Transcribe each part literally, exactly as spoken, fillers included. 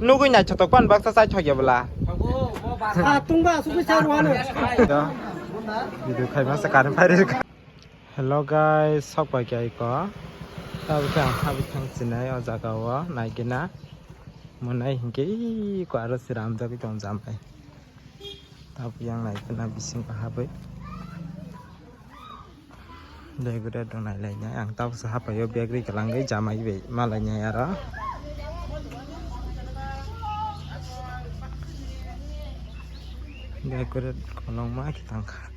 Nugui naithotok pan baksa chai thok ya bwla. Satung ba asugui chai rwano. Do. Video khai masa karin phai rwkha. Hello guys, sok pai kya iko. Tabuk ang habwi thang chinai o jaga o naigina. Monai hinkhe iko aro swiram jagwi tong jamai. Tabuk yang naigina bisingo habwi. Dai gura dong nai lai nai. Ang tabuk se hapai o bag ri kwlangwi jamai bai malai nai aro. Dai gura kolong ma ki tang kha.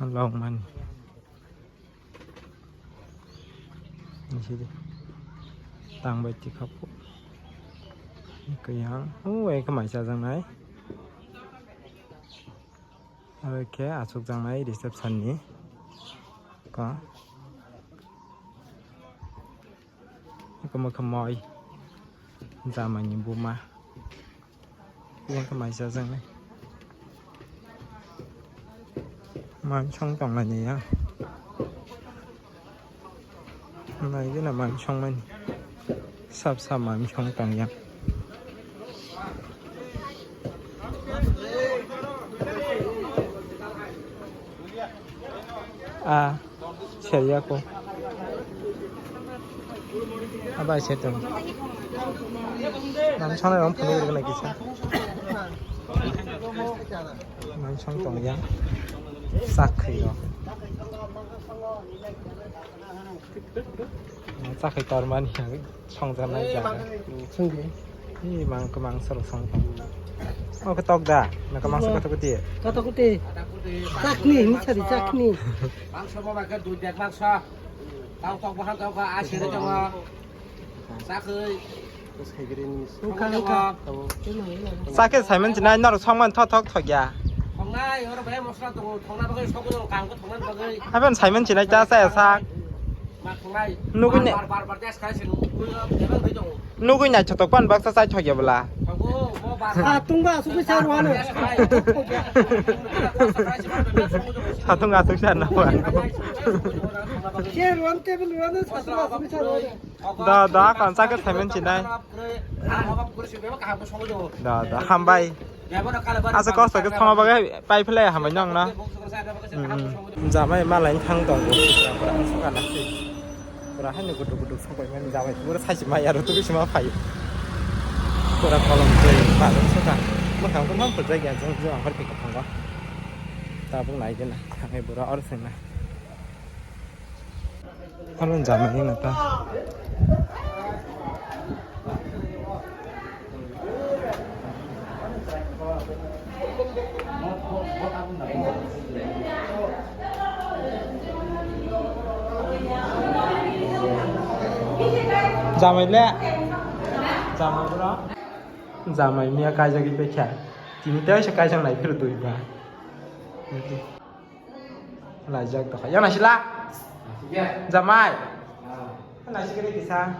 Long mani. Sidi. Tang bai tikha po. Kuyang. O, ekha mai chajaknai. Aro khe achukjaknai reception ni. Ko. Eko mokhe moi. Jamai ni buma. Yang khe mai chajaknai. Mansong tonglaini yang. Naigina mansong mani. Sap sap mansong tong yang. Ah. Seri ako. Abai se tong. Nam sana rom phunuk rwgwlai kisa. Nam song tong ya. Sak khwi rok. Sak khwi tor mani. Songjaknai jaga. Songdi. Ih, mang kemang serok song tong. Oh, ketok da. Na kemang serok ketok kuti. Ketok kuti. Chakni, ini cari chakni. Mangso mo bakar dui bag mangso. Tau tok bahan tau ka asir tau. Chakri. Sakhe Simon chinai norok songman thok thok thok ya. Thongnai, oro bai mosla tongo, thongna bagwi sokno, kangkhe thongna bagwi. Haban Simon chinai ta sa ya sak. Ma thongnai. Nugui ne. Bar, bar, bar, bar, tes khai sing, nugui, tebang bai tongo. Nugui nai chotok pan baksa chai thok ya bwla. Thongo, bo bar, bar. Satung ba asugui chai rwano. Satung asuk chai na ba. Chair rwano, table rwano, satung asugui chai rwano. Da, da, kan sakhe Simon chinai. Da, da, hambai. Asa kosto khe thangma bagwi pai phlai hambai nang na. Hmm, hmm. Jamai malai thang tongo. Pura haino gudu gudu sokbai mani jamai. Pura saisi mai aro tubui sima phai. Pura kolom twi barung soka. Mwkhang khe man phuljak ya jong jong aphar pika thango. Tabuk nai gena. Thangai bura or sengna. Ano jamai ni nata. Jamai le. Jamai bro. Jamai miya kaijagwi bekha. Tini tei se kaijak nai phir dui ba. Laijak tongkha. Yang naisila? Jamai. Naisik ri kisa.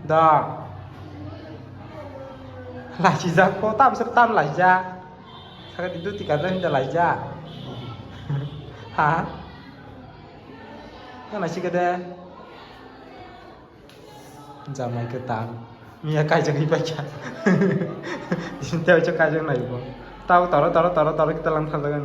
Da. Laisijak ko tam sir tam laijak. Saka di duti kadang hinda laijak. Ha? Yang naisik de. Jamai kwtal. Miya kaijagwi paikha. Tei oicho kaijak nai bo. Tao toro toro toro toro kita lang thaljagan.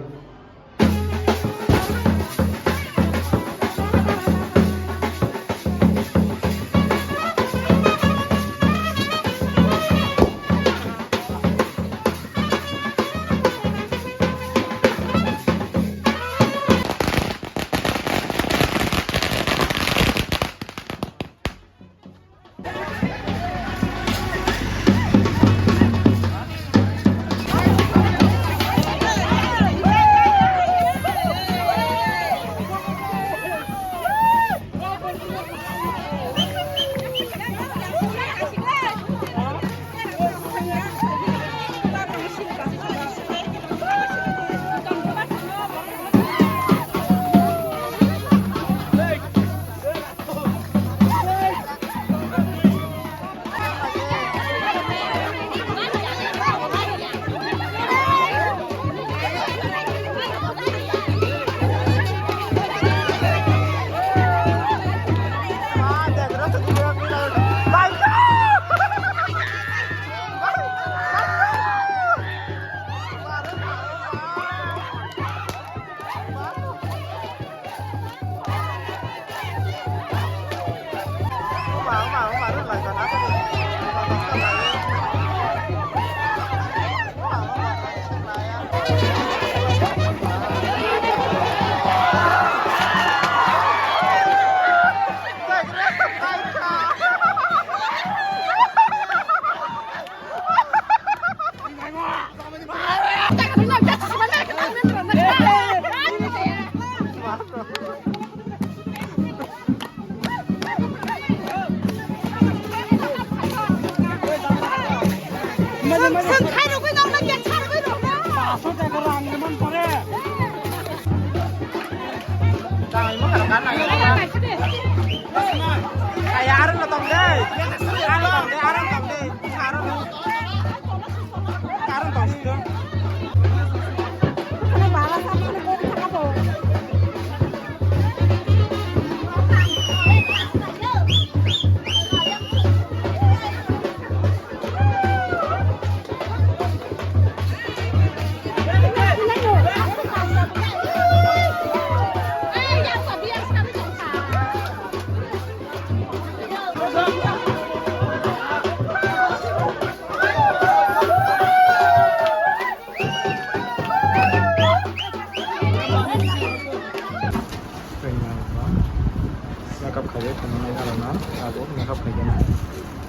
Makeup khaijak tongmani arokno abo makeup khaijak na.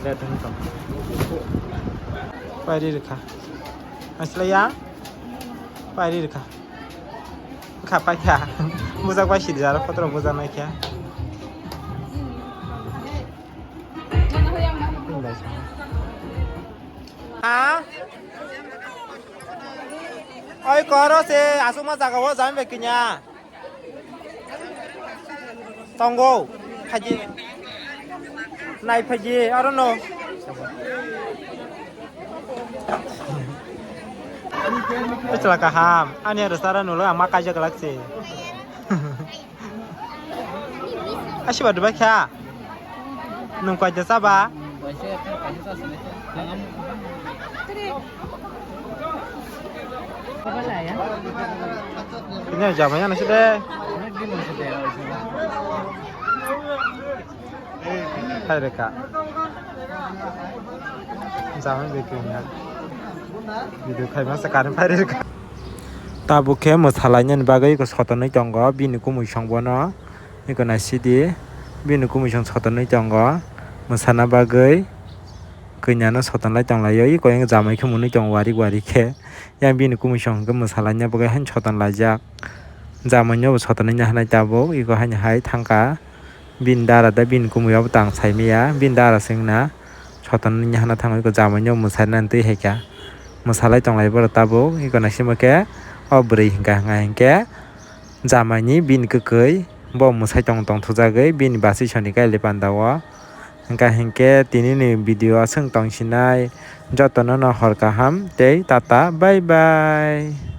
Let wng tong. Pairi rwkha. Aslaya. Pairi rwkha. Kha paikha. Bujak bai sidi jaro kotoro bujak naikha. Ha? Oi koro se asukma jaga o jami bai kinya. Tongo. Phaji. Nai phaji aro no. Chwla kaham. Ani aro sara nulo ama kaijak lak se. Asiba dubai kha. Nung kaisa chaba. Ini jamanya nasi deh. Hai reka. Jamai bekeng ya. Video khai masa karin phai reka. Tabuk khe mwsalainani bagwi sotonwi tongo bini kumui song bono. Eko naisidi bini kumui song sotonwi tongo mwsana bagwi. Kanya no sotonlai tonglaio, eko yang jamai khe mwnwi tongo warik warik khe. Yang bini kumui song hwnkhe mwsalaina bagwi haino sotonlaijak. Jamaino bo sotonwi nahanai tabuk, eko haino hai thangkha. Bini dara da bini kumui abo tang saimaya, bini dara se wngna sotonwi nahana thango, eko jamaino mwsarina twi haikha. Mwsalai tonglai borok tabuk, eko naisingba khe o bwrwi hwnkha hwnka hinkhe jamaini bini kwkwi bo mwsai tong tongthokjagwi bini bachwi soni kailai pandao. Hwnkha hinkhe tinini video aswk tongsinai, jotono no hor kaham tei tata bye bye.